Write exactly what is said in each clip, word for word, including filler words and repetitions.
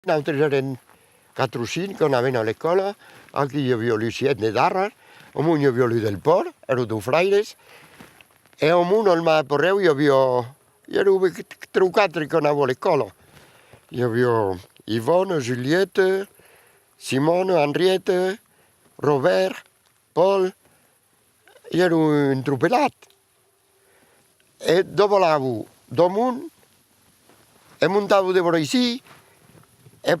Nautres èrem quatre o cinc qu'anàvem a l'escòla. Aquí i aviá Lucien de Darras, amont i aviá lo del Pòrt, èran dos fraires, e amont al Mas Porrèu i aviá, i èran tres o quatre qu'anavan a l'escòla. I aviá Yvonne, Juliette, Simone, Henriette, Robert, Paul, i èran un tropelat. E davalavan d'amont, e montavan de vora aicí, e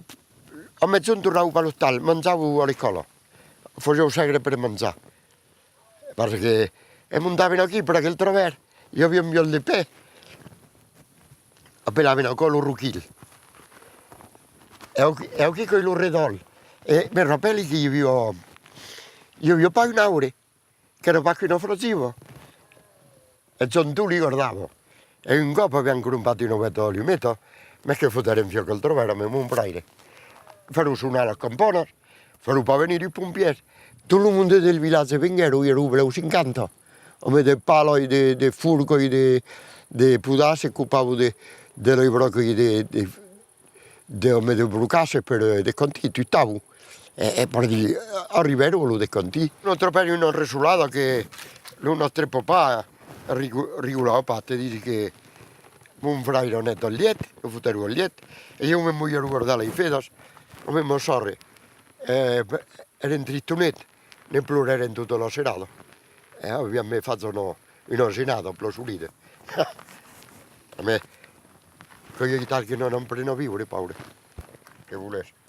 a miègjorn tornavan per l'ostal, manjavan a l'escòla. Fasián sègre per manjar. Parce que, e montavan aquí, per aquel travèrs, i aviá un viòl de pè. Apelavan aquò lo roquil. E aquí, e aquí qu'es lo redòl. E me rapèli que i aviá, i aviá pas un aure, qu'èra pas qu'una fragiva. E Joan Tuli gardava. E un còp avián crompat una bèta d'alumeta, mès que fotèrem fiòc al travèrs amb mon fraire. Fèron sonar las campanas, fèron pas venir los pompièrs. Tot lo monde del vilatge venguèron, i èran benlèu cinquanta, amb de palas e de, de forcas e de, de podasses, copavan de, de las bròcas e de, de, de, amb de brocasses per, eh, descantir, tustavan. E, e per dire, arribèron a lo descantir. Nos trapèri una ressolada que lo nòstre papà rigo-, rigolava pas, te disi que mon fraire anèt al lièt, lo fotèron al lièt, e ieu me moièron gardar las fedas, amb ma sòrre. E, èrem tristonets, ne plorèrem tota la serada. E aviam me fach una, una asenada plan solida. A mès, qu'es aital que non en pren a viure, paure. Que volètz?